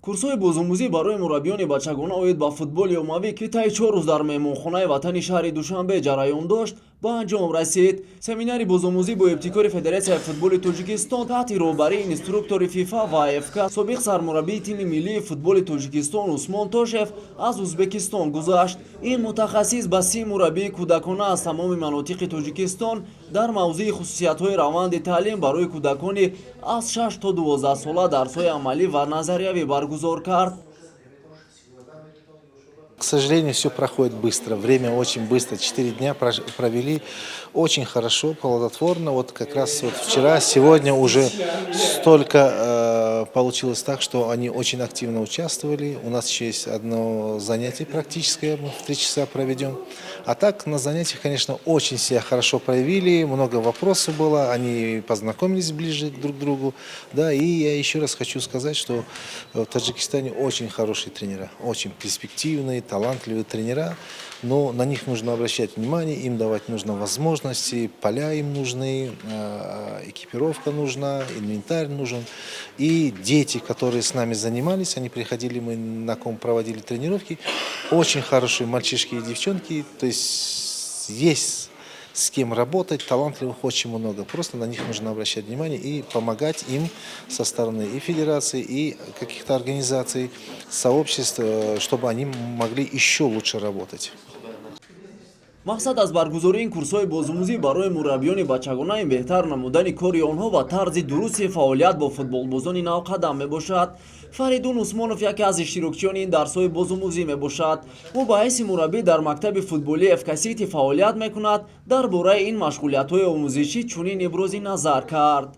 Курсҳои бозомӯзӣ барои мураббиёни бачагона оид ба футболи оммавӣ, ки таи 4 рӯз дар меҳмонхонаи Ватани шаҳри Душанбе ҷараён дошт, ба анҷом расид. Семинари бозомӯзӣ бо ибтикори Федератсияи футболи Тоҷикистон таҳти роҳбарии инструктори ФИФА ва АФК, собиқ сармураббии тими миллии футболи Тоҷикистон Усмон Тошев аз Ӯзбекистон гузашт. Ин мутахассис ба 30 мураббии кӯдакона аз тамоми манотиқи Тоҷикистон дар мавзӯи хусусиятҳои раванди таълим барои кӯдакони аз 6 то 12 сола дарсҳои амалӣ ва назариявӣ баргузор кард. К сожалению, все проходит быстро, время очень быстро. 4 дня провели очень хорошо, плодотворно. Вот как раз вот вчера, сегодня уже столько получилось так, что они очень активно участвовали. У нас еще есть одно занятие практическое, мы в 3 часа проведем. А так на занятиях, конечно, очень себя хорошо проявили, много вопросов было, они познакомились ближе друг к другу. Да, и я еще раз хочу сказать, что в Таджикистане очень хорошие тренера, очень перспективные, талантливые тренера, но на них нужно обращать внимание, им давать нужно возможности, поля им нужны, экипировка нужна, инвентарь нужен. И дети, которые с нами занимались, они приходили, мы на ком проводили тренировки, очень хорошие мальчишки и девчонки, то есть есть с кем работать, талантливых очень много. Просто на них нужно обращать внимание и помогать им со стороны и федерации, и каких-то организаций, сообществ, чтобы они могли еще лучше работать. Мақсад аз баргузории ин курсҳои бозомӯзӣ барои мураббиёни бачагона ин беҳтар намудани кори онҳо ва тарзи дурусти фаъолият бо футболбозони навқадам мебошад. Фаридун Усмонов яке аз иштирокчиёни ин дарсҳои бозомӯзӣ мебошад. Ӯ ба ҳайси мураббӣ дар мактаби футболии ФК Сити фаъолият мекунад. Дар бораи ин машғулиятҳои омӯзишӣ чунин ибрози назар кард.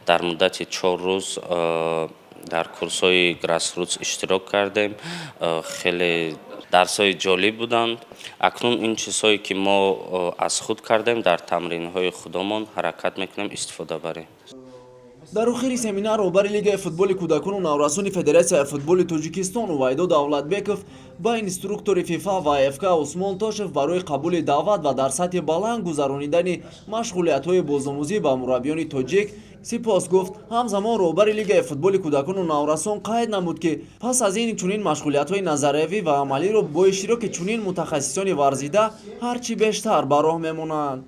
Дар муддати 4 рӯз дар курсҳои grassroots иштирок кардем. Хеле дарсҳои ҷолиб буданд. Акнун ин чизҳое, ки мо аз худ кардем, дар тамринҳои худамон ҳаракат мекунем истифода барем. Дар охири семинар роҳбари Лигаи футболи кӯдакону наврасони Федератсияи футболи Тоҷикистон Увайдо Давлатбеков ба инструктори ФИФА ва АФК Усмон Тошев барои қабули даъват ва дар сатҳи баланд гузаронидани машғулиятҳои бозомӯзӣ ба мураббиёни тоҷик сипос гуфт. Ҳамзамон роҳбари Лигаи футболи кӯдакону наврасон қайд намуд, ки пас аз ин чунин машғулиятҳои назариявӣ ва амалиро бо иштироки чунин мутахассисони варзида ҳар чӣ бештар ба роҳ мемонанд.